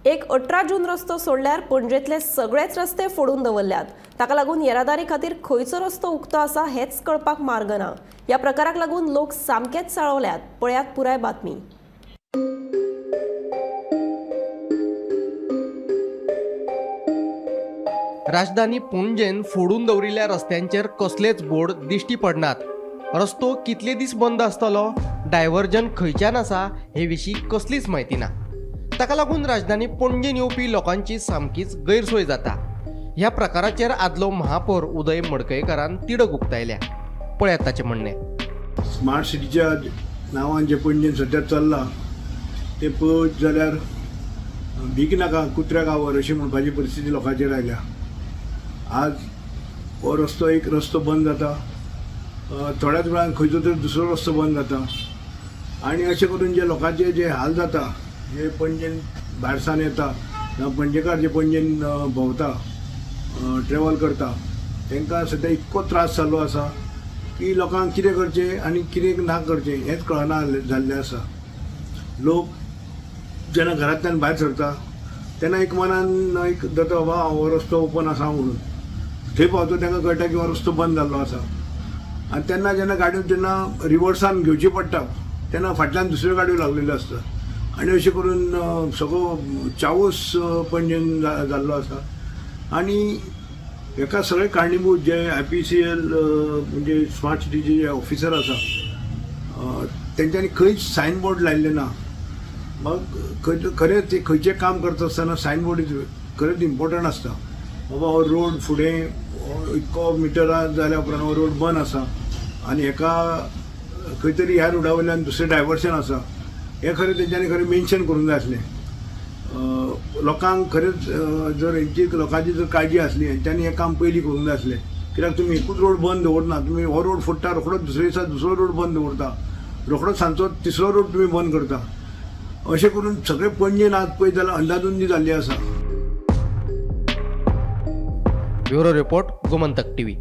एक 18 जून रस्तो सोडल्यार पणजेतले सगळेच रस्ते फोडून दवरल्यात। ताका लागून येरादारी खातीर खंयचो रस्तो उक्तो आसा हेच कळपाक मार्ग ना। ह्या प्रकाराक लागून लोक सामकेच चाळवल्यात। पळयात पुराय बातमी। राजधानी पणजेन फोडून दवरिल्ल्या रस्त्यांचेर कसलेच बोर्ड दिश्टी पडनात। रस्तो कितले दीस बंद आसतलो, डायवर्जन खंयच्यान आसा हे विशीं कसलीच म्हायती ना। ताका लागून राजधानी पणजेन येवपी लोकांची सामकीच गैरसोय जाता। ह्या प्रकाराचेर आदलो महापौर उदय मडकयकारान तिडक उक्तायल्या। पळयात ताचें म्हणणें। स्मार्ट सिटीच्या नांवान जे पणजेन सद्या चल्लां तें पळयत जाल्यार भीक नाका कुत्र्या गांवार अशी म्हणपाची परिस्थिती लोकांचेर आयल्या। आज हो रस्तो एक रस्तो बंद जाता, थोड्याच वेळान खंयचो तरी दुसरो रस्तो बंद जाता आनी अशें करून जे लोकांचे जे हाल जाता, जे पणजेन भायर सावन येता जावं पणजेकार जे पणजेन भोंवता, ट्रेवल करता, तांकां सद्या इतको त्रास जाल्लो आसा की लोकांक कितें करचें आनी कितें ना करचें हेंच कळना जाल्लें आसा। लोक जेन्ना घरांतल्यान भायर सरता तेन्ना एक मनान एक जाता, बाबा हो रस्तो ओपन आसा म्हणून। थंय पावतो तांकां कळटा की हो रस्तो बंद जाल्लो आसा आनी तेन्ना जेन्ना गाडयो जेन्ना रिवर्सान घेवची पडटा तेन्ना फाटल्यान दुसऱ्यो गाडयो लागलेल्यो आसता आनी अशें करून सगळो चावस पणजेन जाल्लो आसा। आनी हेका सगळे कारणीभूत जे IPCL म्हणजे स्मार्ट सिटीचे जे ऑफिसर आसा तेंच्यांनी खंयच सायन बोर्ड लायिल्लें ना। मग खरेंच ते खंयचें काम करता आसतना सायन बोर्ड खरेंच इम्पॉर्टंट आसता। बाबा हो रोड फुडें इतको मिटरां जाल्या उपरांत हो रोड बंद आसा आनी हेका खंय तरी ह्या रोडा वयल्यान दुसरें डायवर्शन आसा, हें खरें तेंच्यांनी खरें मेन्शन करूंक जाय आसलें। लोकांक खरेंच जर हेंची लोकांची जर काळजी आसली हेंच्यांनी हें काम पयलीं करूंक जाय आसलें। कित्याक तुमी एकूच रोड बंद दवरना, तुमी हो रोड फोडटा रोखडोच दुसरे दिसा दुसरो रोड बंद दवरता, रोखडोच सांजचो तिसरो रोड तुमी बंद करता। अशें करून सगळे पणजेन आज पळयत जाल्यार अंदाधुंदी जाल्ली आसा। Bureau report, Gomantak TV.